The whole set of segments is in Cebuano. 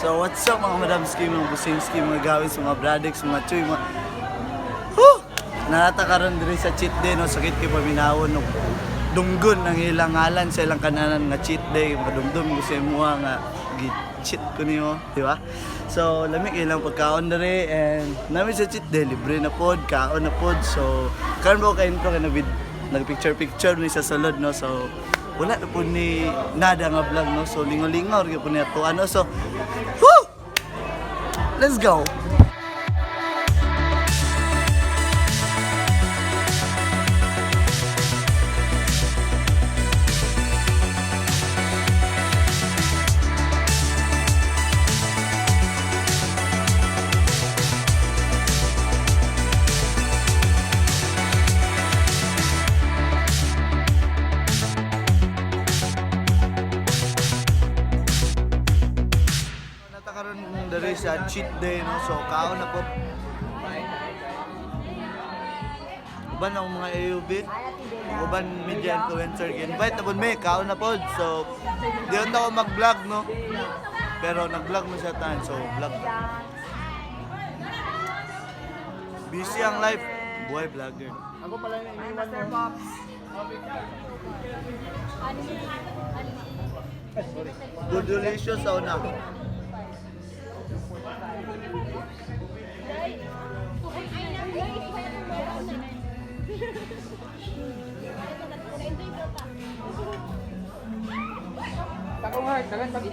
So what's up, mga madamski, mga busingski, mga gawis, mga bradix, mga chuy, mga... Whew! Narata karon diri sa cheat day, no? Sakit kay paminawon, no? Dunggon ang ilang ngalan sa ilang kananan nga cheat day, makadumdum ko sa imuha nga gi-cheat ko nimo, di ba? So lami kay ilang pagkaon diri and nami sa cheat day, libre na pod, kaon na pod. So karon ba ko ka intro kay nag nag-picture picture ni sa sulod, no? So wala na po ni nada nga vlog, no? So lingaw-lingaw gyud po niya to ano. So woo! Let's go. Nata karon diri sa cheat day, no? So kaon na po. Uban ang mga AUB. Uban media influencer invite na po me, kaon na po. So di na ako mag-vlog, no? Pero nag-vlog mo siya tan, so vlog. Busy ang life. Buhay vlogger. Ako pala yung iniwan mo. Good delicious sa una. Takong heart, dagan pag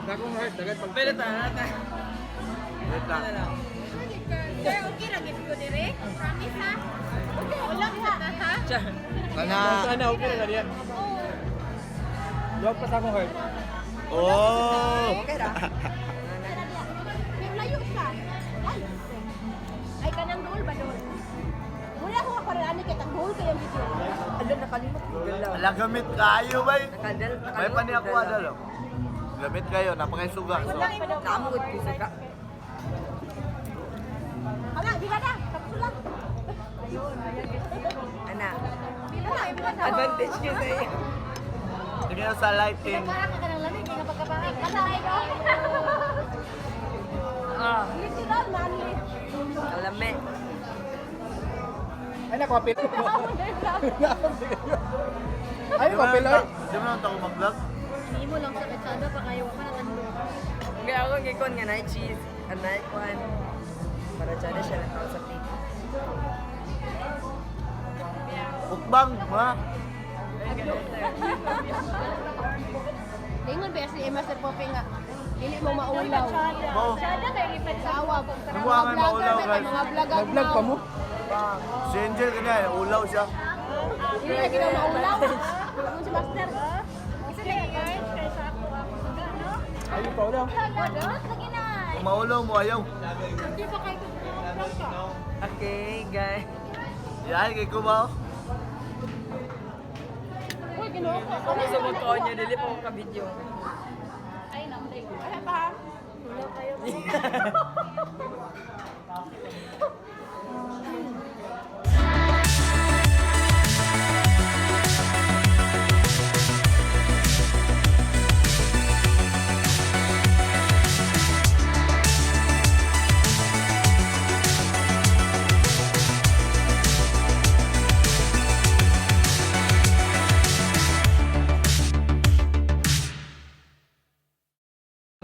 Takong heart, dagan pag Pero ta, ta. Wait lang. Sir, okay lang gid ko dire. Promise ha. Okay, wala ka ha. Kana. Sana okay na niya. Luwag pa sa akong heart. Oh! May layo siya. Ay. Ay kanang duol ba duol? Wala ko ka para ani kay tagduol kay ang video. Ala, nakalimot ko dala. Ala, gamit kayo bay. Nakadal, May pani ako adalo. Gamit kayo, napakasuga. So, Naamot ko sa ka. Hala, di ba na? Tapos lang. Ana, Bila, bila na. advantage ko sa iyo. tingnan sa lighting. Para ka kanang lamig kay kapagkabangag. Kasakay ko. Ah, Literal manly. kalame. Ay, nakapil. Ay, kapil ay. Di mo lang ako mag-vlog? Imo lang sa kitsada pa kayo pa na tando. Kaya ako gikon nga na cheese, anay kuan. Para tsada siya lang sa plate. Mukbang, ma. Ingon ba si Master Poppy nga dili mo maulaw. Mo. Sa awa. Namuha nga maulaw, guys. Mga vlogger. Nag-vlog pa mo? Si Angel kanya, ulaw siya. Dili lagi na maulaw. Ingon si Master. Isa lagi guys kay sa ako ako suga no. Ay, pa ulo. Lagi na. Kung maulaw mo, ayaw. Di pa kay ka. Okay, guys. Yan, kay Kubaw. Uy, Ginoo ko. Ako sa mga niya, dili pa ako ka-video. Ay, namday. Ay, pa. Wala kayo.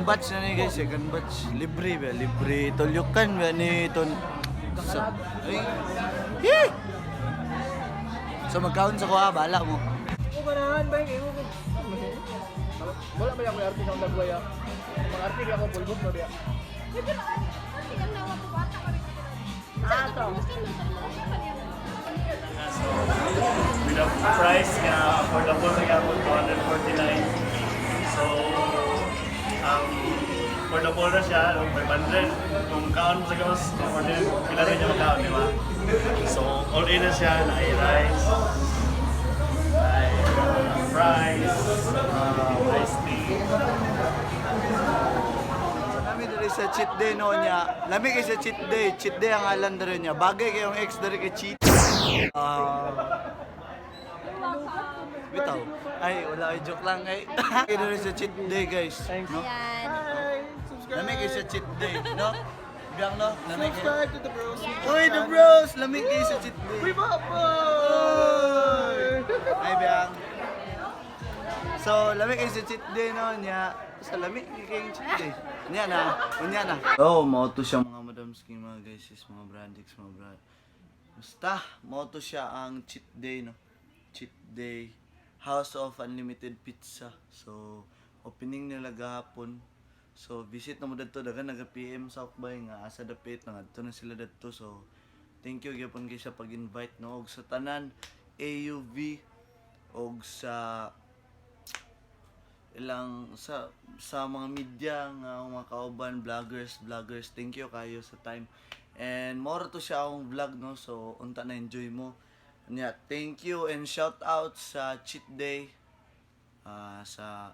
Batch na ni guys, second batch. Libre ba? Libre. Tulyukan ba ni ton... Sa... Ay! Yee! So magkaon sa kuha, bahala mo. Ako ganahan ba yung imo ko? Wala ba yung artist ang dagway ah? Mga artist ako pulbok no diya. Ah, to. So, with a price nga affordable na gapon, 249. So, affordable na siya, no, 500. Kung kaon mo sa gawas, 249, pila rin niya magkaon, di ba? So, all in na siya, na rice, na fries, iced tea. Lami diri sa cheat day no niya. Lami kay sa cheat day. Cheat day ang alan diri niya. Bagay kayong ex diri kay cheat. Ah. Bitaw. Ay, wala ay joke lang ay. Kay diri sa cheat day, guys. No? Ayan. Subscribe. Lami kay sa cheat day, no? Biyang no? Lami kay. Subscribe to the Bros. Uy, the bros! Lami kay sa cheat day. Uy, bye! Ay, Biyang. So, lami kay sa cheat day, no? Nya, sa lami kay cheat day. Nya na, unya na. Oh, mao to siya mga madams king mga guys, is mga brandix, mga brand. Basta, mao to siya ang cheat day, no? Cheat day. House of Unlimited Pizza. So, opening nila gahapon. So, visit na mo dadto, daghan naga-PM sa Okbay nga asa dapit nangadto na sila dadto. So, thank you gyapon kay sa pag-invite, no, og sa tanan AUV og sa ilang sa mga media nga akong mga kauban, vloggers vloggers, thank you kayo sa time and more to siya akong vlog, no? So unta na enjoy mo niya. Thank you and shout out sa cheat day, sa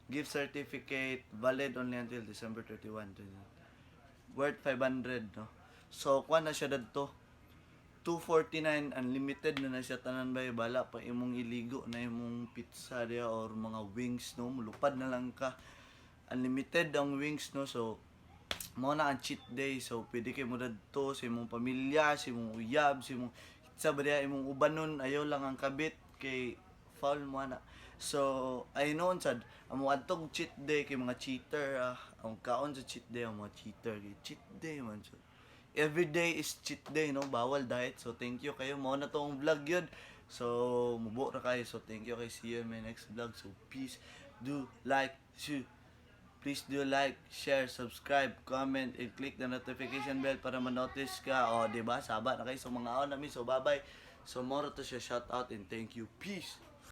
gift certificate valid only until December 31, 20, worth 500, no? So kuha na siya dadto 249, unlimited na na siya tanan bay, bala pa imong iligo na imong pizza diya or mga wings, no? Mulupad na lang ka, unlimited ang wings, no? So mo na ang cheat day. So pwede kay mo dadto sa imong pamilya, sa imong uyab, sa imong sa ba diya imong ubanon. Ayaw lang ang kabit kay foul mo na. So ay noon sad amo adtong cheat day kay mga cheater, ang kaon sa cheat day ang mga cheater kay cheat day man. So every day is cheat day, no? Bawal diet. So, thank you kayo. Mao na tong vlog yun. So, mubo ra kayo. So, thank you kayo. See you in my next vlog. So, peace. Do like, share. Please do like, share, subscribe, comment, and click the notification bell para ma-notice ka. O, di ba? Saba na kayo. So, mga on namin. So, bye-bye. So, more to siya. Shout out and thank you. Peace.